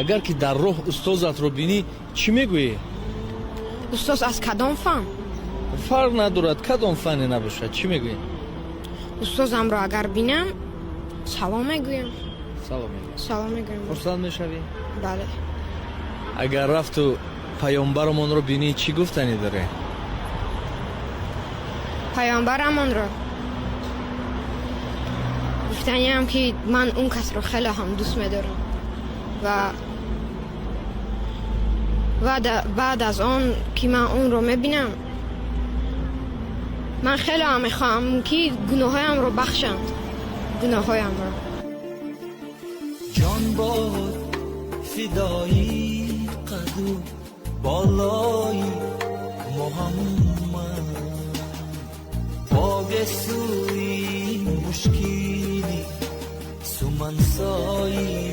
Агар ки дар роҳ устозатро бинӣ, чӣ мегӯӣ? Устоз аз кадом фан? Фарқ надорад, кадом фане набошад, чӣ мегӯӣ? Устозамро агар бинам, салом мегӯям. Салом мегӯӣ? Салом мегӯям. Хурсанд мешавӣ? Бале. Агар рафту паёмбарамонро бинӣ, чӣ гуфтанӣ дорӣ? Паёмбарамонро гуфтаниам, ки ман он касро хеле ҳам дӯст медорам ва баъд аз он ки ман онро мебинам, ман хеле ҳам мехоҳам, ки гуноҳҳоямро бахшанд, гуноҳҳоямро. Ҷон бод фидои қаду болои Муҳаммад, поге сӯи мушкили сумансои.